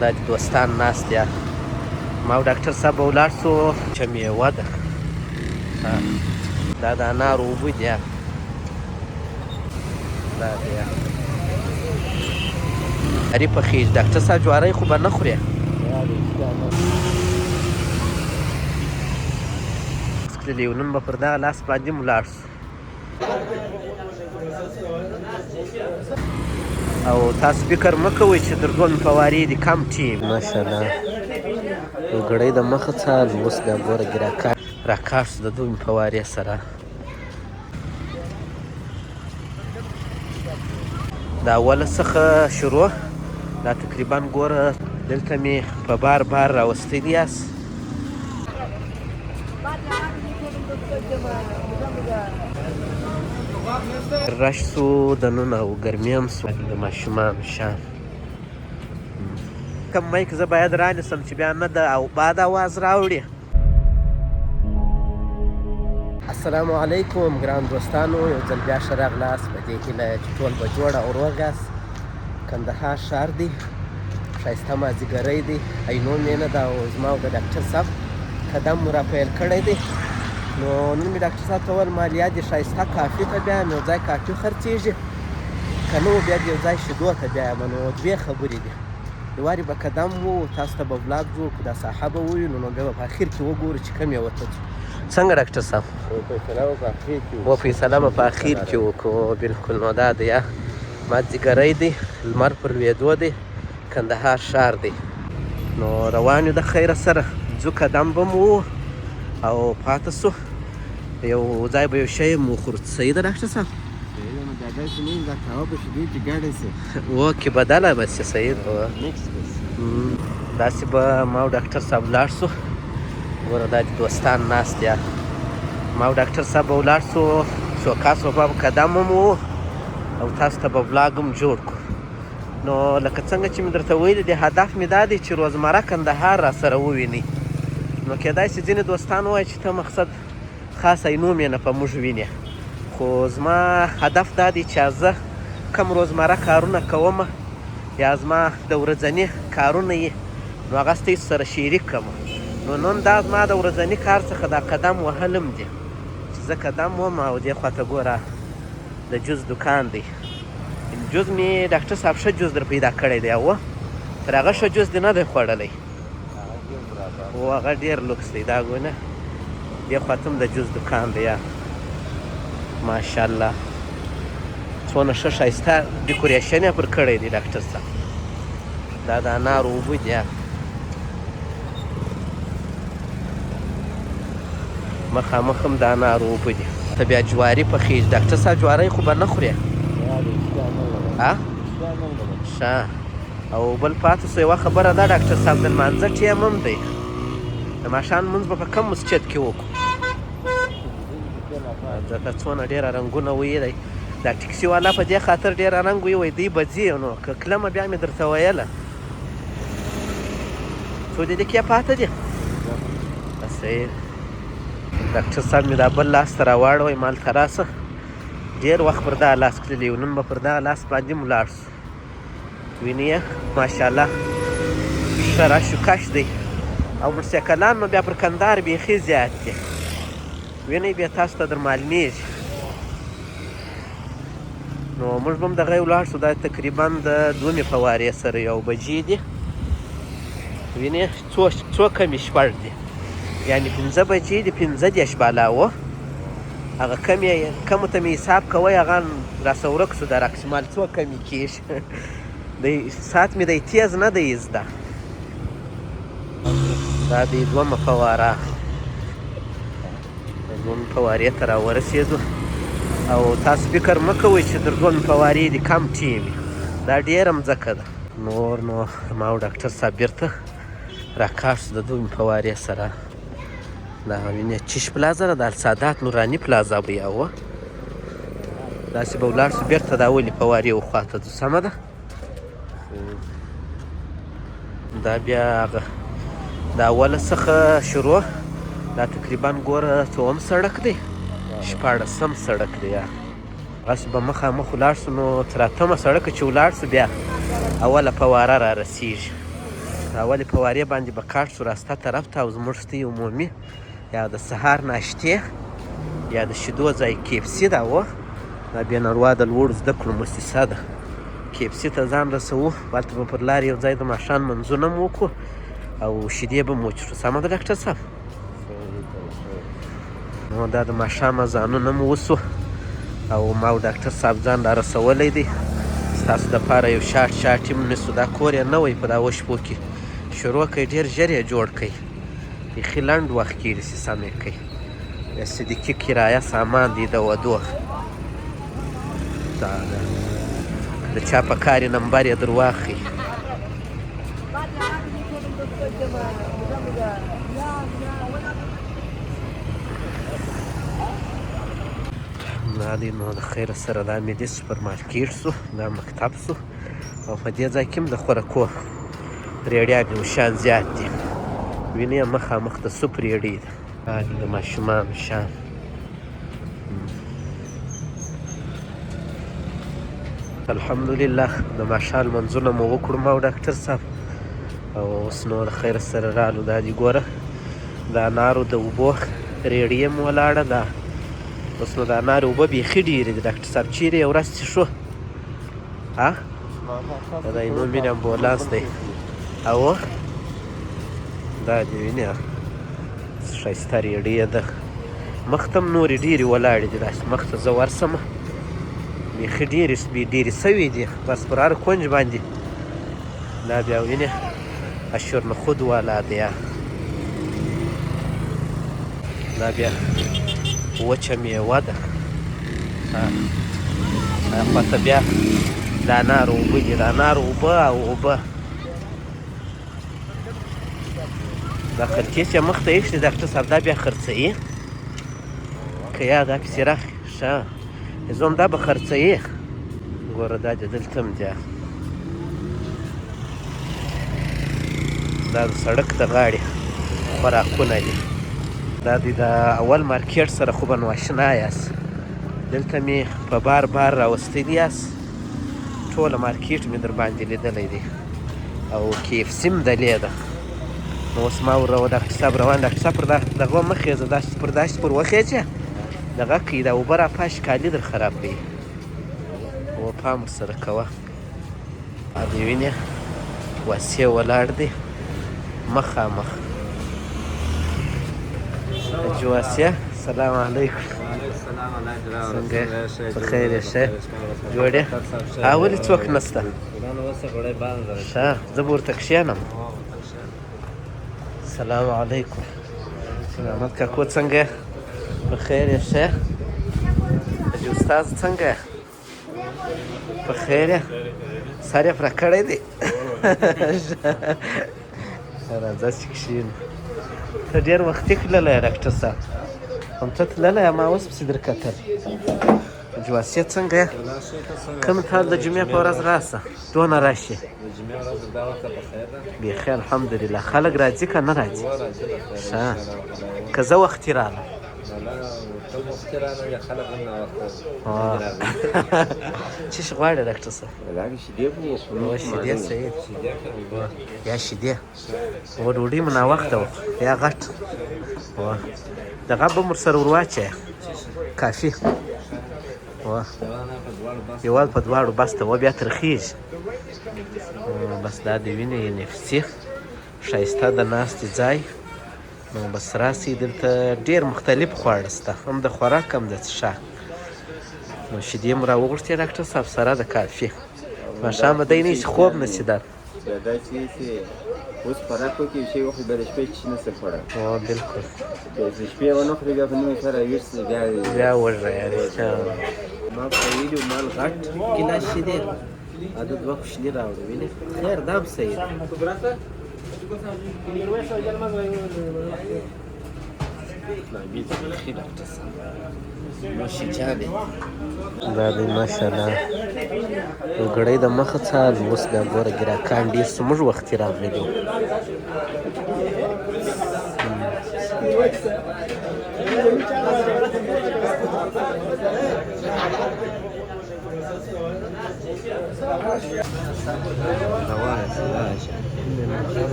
دا دي دوستان ناست دي. ما او ډاکټر صاحب به ولاړ سو چې میوه ده. دا د انارو اوبه دي. دا دی جواري پخېږي. ډاکټر صاحب جواری خو به نه خورې؟ تللي نن به پر دغه لاس باندې هم ولاړ سو. او تاسو فکر مه کوئ چې تر دوه فوارې دي کم ټیم. ماشاءالله یو ګړی د مخه څه اوس بیا ګوره ګراکان راکاش د دوه فوارې سره. د اوله څخه شروع دا تقریبا ګوره دلته مې په بار بار راوستلي یاست. رش سو دننه او ګرمي هم سوه د ماشومانو شان. کوم مایک زه باید رانیسم چې بیا نه د او باد اواز راوړي. السلام علیکم ګران دوستانو، یو ځل بیا ښه راغلاست. په دې هیله چې ټول به جوړ او روغ یاست. کندهار ښار دی، ښایسته مازدیګری دی، عینو مېنه ده او زما او د ډاکټر صاحب قدم مو را پیل کړی دی. نو نن مې ډاکټر صاحب ته وویل مالیا دې ښایسته کافي ته بیایم، یو ځای کافي خرڅېږي، که نه بیا دې یو ځای شیدو ته بیایم. نو دوې خبرې دي، یوارې به قدم وو تاسو ته به ولاګ جوړ کړو، دا ساحه به ووینو، نو بیا به په اخر کې وګورو چې کوم یوه ته ځو. څنګه ډاکټر صاحب؟ و فیصله به په اخر کې وکړو. بالکل. نو دا دی مازدیګری دی، لمر پر لوېدو دی، کندهار ښار دی. نو روان یو د خیره سره ځو، قدم به مو او پاته سو یو ځای به یو شی هم وخورو. صحیح ده ډاکټر صاحب؟ اوکې بدله به سي. صحیح ده. داسې به ما او ډاکټر صاحب لاړ سو. ګوره دا دي دوستان ناست دي. ما او ډاکټر صاحب به ولاړ سو، سوکا سوپا به قدم هم وو او تاسو ته به ولاګ هم جوړ کړو. نو لکه څنګه چې مې درته ویلي دي، هدف مې دا دی چې روزمره کندهار را سره ووینئ. نو کېدای شي ځینې دوستان ووایي چې ته مقصد خاص عینو مېنه په موږ وینې، خو زما هدف دا دی چې زه کم روزمره کارونه کوم یا زما د ورځني کارونه یي، نو هغه ستاسو سره شریک کړم. نو نن دا زما د ورځني کار څخه دا قدم وهل هم دي چې زه قدم وم. او دې خواته ګوره د جوس دکان دی. جوس مې ډاکټر صاحب ښه جوس در پیدا کړی دی، او تر هغه ښه جوس دې نه دی خوړلی. او هغه ډېر لوکس دی. دا ګونه دې خواته هم د جوس دکان دی. ماشاءالله څونه ښه ښایسته ډیکوریشن یې پر کړی دی ډاکټر صاحب. دا د انارو اوبه دي. مخامخ هم د انارو اوبه دي. ته بیا جواري پخېږي. ډاکټر صاحب جواری خو به نه خورې؟ ښه. او بل پاتې سو یوه خبره ده ډاکټر صاحب، د لمانځه ټیم هم دی. د ماښام لمونځ به په کوم مسجد کې وکړو؟ ځکه څونه ډېره رنګونه ویلی دا ټیکسي والا په دې خاطر ډېر رنګ وي، وایي دی به ځي. نو که کلمه بیا مې درته ویله. څو دقیقې پاتې دي؟ صحیح. ډاکټر صاحب مې دا بل لاس ته راواړوی، مال ته راسه. ډېر وخت پر دغه لاس تللی یو، نن به پر دغه لاس باندې هم ولاړ سو. ویني یې ماشاءالله ښه رش و کش دی، او موټرسایکلان نو بیا پر کندهار بیخي زیات دي. وینئ بیا تاسو ته در معلومیږي. نو موږ به هم دغه ولاړ سو. دا تقریبا د دومې فوارې سره یو بجې دي. وینې څو کمې شپږ دي، یعنې 5 بجې دي، 35 بالا و. هغه کمې کمو ته مې حساب کوی، هغه راسره ورک سو. دا راکسمال څو کمې کېږي؟ دی ساعت مې دی تېز نه دی زده. دا دی دومه فواره، دومې فوارې ته راورسېدو. او تاسو فکر مه کوئ چې تر دومې فوارې دي کم ټیم، دا ډېره مځکه ده. نور نو ما او ډاکټر صاحب بېرته راکاش سو د دومې فوارې سره. دا وینې چیش پلازا ده، د السادات نوراني پلازا به یا وه. داسې به ولاړ سو بېرته د اولې فوارې و خواته ځو. سمه ده؟ دا بیا هغه د اوله څخه شروع، دا تقریبا ګوره څوم سړک دی، 16 سړک دی. هسې به مخامخ ولاړ سو، نو تر اتمه سړکه چې ولاړ سو بیا اوله فواره را رسېږي. اولې فوارې باندې به کاټ سو راسته طرف ته، او زموږ ستۍ عمومي یا د سهار ناشتې یا د شیدو ځای کیفسي ده. و دا بېنوا د لوړو زده کړو موسسه ده. کیفسي ته ځان رسوو، هلته به پر لارې یو ځای د ماښام لمونځونه هم وکړو او شیدې به مو وڅښو. سمه ده ډاکټر صاحب؟ نو دا د ماښام اذانونه مو وسو او ما او ډاکټر صاحب ځان را رسولی دی. ستاسو دپاره یو شاټ شاټ هم نیسو. دا کور یې نوی په دا اووه شپو کې شروع کړئ، ډېر ژر یې جوړ کړئ، بیخي لنډ وخت کېږي چې سم یې کړئ. د صدیقي کرایه سامان دی د ودو، دا ده د چا په کار یې نمبر یې در واخلئ. دا دی نو د خیره سره دا ملي سوپر مارکیټ سو، دا مکتب سو، او په دې ځای کې هم د خوراکو ریړیانې او شیان زیات دي. وینې مخامخ د سوپ ریړۍ ده. دا دي د ماشومانو شیان. الحمدلله د ماښام لمونځونه مو وکړو ما او ډاکټر صاحب، او اوس نو د خیره سره رالو. دا دي ګوره د انارو د اوبو ریړې هم ولاړه ده. اوس نو د انارو اوبه بیخي ډېرې دي ډاکټر صاحب، چیرې یې ورځ څښو؟ ها دا د عینو مینې امبولانس دی. او دا دې وینې ښایسته ریړې ده. مخته هم نورې ډېرې ولاړې دي، داسې مخته زه ورسم بیخي ډېرې ډېرې سوې دي، بس پر هر کونج باندې. دا بیا وینې اشور نخود والا دی. دا بیا وچه میوه ده. خواته بیا د انارو اوبه دي، د انارو اوبه او اوبه. دا خلکې چې مخته ایښي ډاکټر صاحب دا بیا خرڅوي که یا دا پسې راخي؟ ښه زه هم دا به خرڅوي. ګوره دا دې دلته هم دی، دا د سړک د غاړې خوراکونه دي. دا دی د اول مارکیټ سره خو به نو اشنا یاست، دلته مې په بار بار راوستلي یاست، ټوله مارکیټ مې در باندې لیدلی دی، او کی اف سي هم دلې ده. نو اوس ما ور ډاکټر صاحب روان، ډاکټر صاحب پر دغه مه خېژه، داسې پر داسې پر وخېژه، دغه کوي دا اوبه راپاشي کالي در خرابوي، او پام ورسره کوه. دی وینې واسې ولاړ دی مخامخ. حاجي واسع سلام علیکم. څنګه په خیر یې؟ ښه جوړ یې؟ ها ولې څوک نشته؟ ښه زه به ورته کښېنم. سلام علیکم. سلامت کاکو څنګه په خیر یې؟ ښه حاجي استاد څنګه په خیر یې؟ سر یې پرې کړی دی. راځه چې کښېنو. ته ډېر وختي تللی یې ډاکټر صاحب، هم ته تللی ما اوس پسې در کتل. جواسیه څنګه یې؟ کوم تال د جمعې په ورځ راسه، دونه راشي بیخي الحمدلله. خلک راځي که نه راځي؟ ښه که زه وختي رالم. څه شي غواړې ډاکټر صاحب؟ شیدې صحیح یا شیدې و ډوډۍ مو ناوخته وه یا غټ دغه به مو ورسره ور واچوې کافي یوه په دواړو بس ته و بیا ترخیږي. بس دا د وینې این اف سي ښایسته د ناستې ځای. نو بس راسئ، دلته ډېر مختلف خواړه شته، هم د خوراک هم د څښاک. نو شیدې مو راوغوښتې ډاکټر صاحب سره د کافي. ماښام به دی نه شي خوب نه شي در. بیا دا چې اوس خوراک وکړي شی وخوري بیا د شپې چې نه څه خوړه. هو بالکل. بیا چې شپې ونه خوري بیا په نیمه شپه راویښ شي بیا بیا وږی رښتیا. ما په ویلي مال غټ ګیلاس شیدې دا دوه کوچني راوړه وینې. خیر دا هم صحیح ده. دا دی ماشاءالله یو ګړی د مخه څه اوس بیا ګوره ګراکان ډېر څه موږ وختي راغلي وو.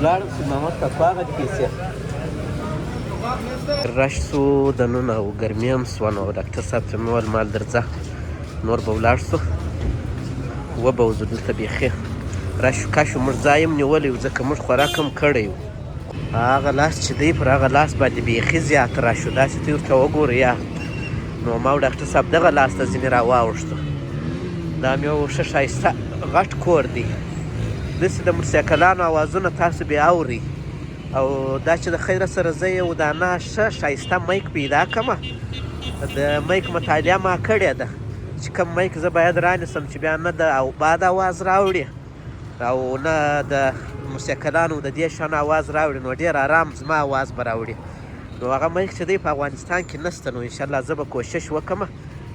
لاړم چې محمد کاکو هغه دي پیسې رش سو دننه او ګرمي هم سوه. نو ډاکټر صاحب ته مې وویل مال درځه نور به ولاړ سو، وبه وځو دلته بیخي رش کش و. موږ ځای هم نیولی و ځکه موږ خوراک هم کړی و. هغه لاس چې دی پر هغه لاس باندې بیخي زیات رش و، داسې ته ورته وګوره یا. نو ما او ډاکټر صاحب دغه لاس ته ځینې راواوښتو. دا مې یو ښه ښایسته غټ کور دی، داسې د موټرسایکلانو اوازونه تاسو بیا اورئ. او دا چې د خیره سره زه یو دانه ښه ښایسته میک پیدا کړم، د میک مطالعه ما کړې ده چې کوم میک زه باید رانیسم چې بیا نه د باد اواز راوړي او نه د موټرسایکلانو د دې شان اواز راوړي، نو ډېر ارام زما اواز به راوړي. نو هغه میک چې دی په افغانستان کې نشته، نو انشاءالله زه به کوشش وکړم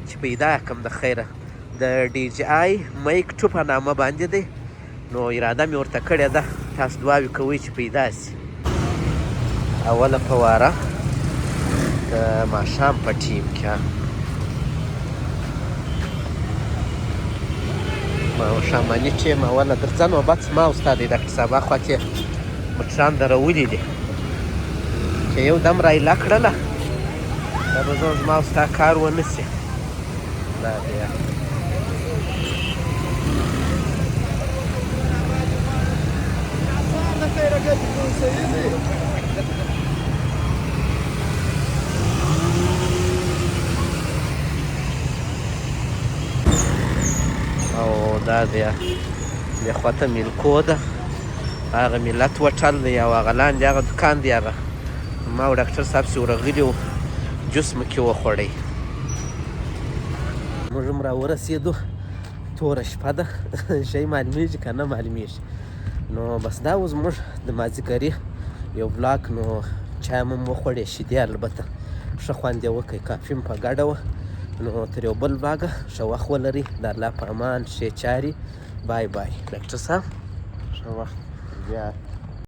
چې پیدا کړم د خیره. د ډي جي آی میک 2 په نامه باندې دی، نو اراده مې ورته کړې ده. تاسو دعاوې کوئ چې پیدا شي. اوله فواره د ماښام په ټیم کې ماښامني ټیم اوله درځه نوبت زما او ستا دی ډاکټر صاحب. اخوا کې موټران درولي دي چې یو دم رایله کړله دا به زما او ستا کار ونه سي. دا دی او دا دی دې خواته میلکو ده، هغه ملت هوټل دی او هغه لاندې هغه دکان دی. هغه ما او ډاکټر صاحب چې ورغلي وو جوس مو کې وخوړی. موږ هم راورسېدو، توره شپه ده، شی معلومیږي که نه معلومیږي. نو بس دا و زموږ د مازدیګري یو بلاک. نو چای مو هم وخوړې، شیدې البته ښه خوند یې وکړ، کافي هم په ګډه وه. نو تر یو بل باګه ښه وخت ولرئ، د الله په امان، ښې چارې، بای بای. ډاکټر صاحب ښه وخت بیا.